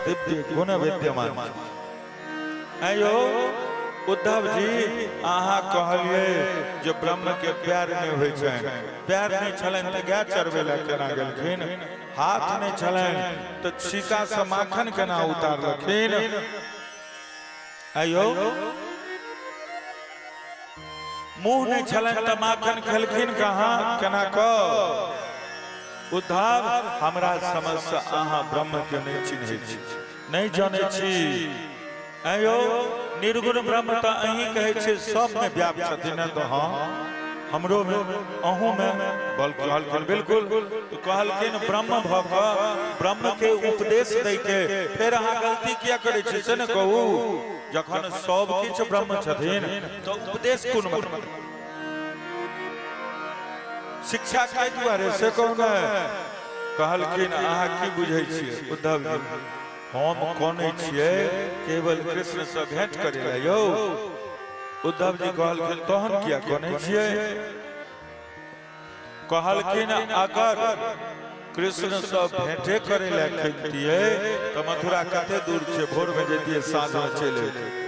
दिव्य गुण विद्यमान छै। आंय यौ उद्धव जी, अहाँ कहलियै जे ब्रह्म के प्यार नहि होइ छनि, प्यार नहि छलनि तऽ गाय चरबै लए केना गेलखिन? हाथ नहि छलनि तऽ छीका से माखन केना उतारलखिन? आंय यौ मुंह नहि छलनि तऽ माखन खेलखिन कहाँ केना कऽ? उद्धव, हमरा समझ से अहाँ ब्रह्म के नहि चिन्है छी, नहि जानै छी। आंय यौ निर्गुण ब्रह्म तऽ अहीं कहै छियै सबमे व्याप्त छथिन ने, तऽ हँ हमरो मे अहूँ मे। बल कहलखिन बिल्कुल। तऽ कहलखिन ब्रह्म भऽ कऽ ब्रह्म के उपदेश दै के फेर अहाँ गलती किया करै छी से ने कहू। जखन सब किछु ब्रह्म छथिन तऽ उपदेश कोन मतलब, शिक्षा के दुआरे से कहू ने। कहलखिन अहाँ की बुझै छियै उद्धव जी, हम कनै छियै केवल कृष्ण से भेंट करै लए। यौ उद्धव जी कहलखिन तहन किया कनै छियै? कहलखिन अगर कृष्ण से भेंटे करै लए खैतियै तऽ मथुरा कते दूर छै, भोर में जैतियै साँझ में चलि अयतियै।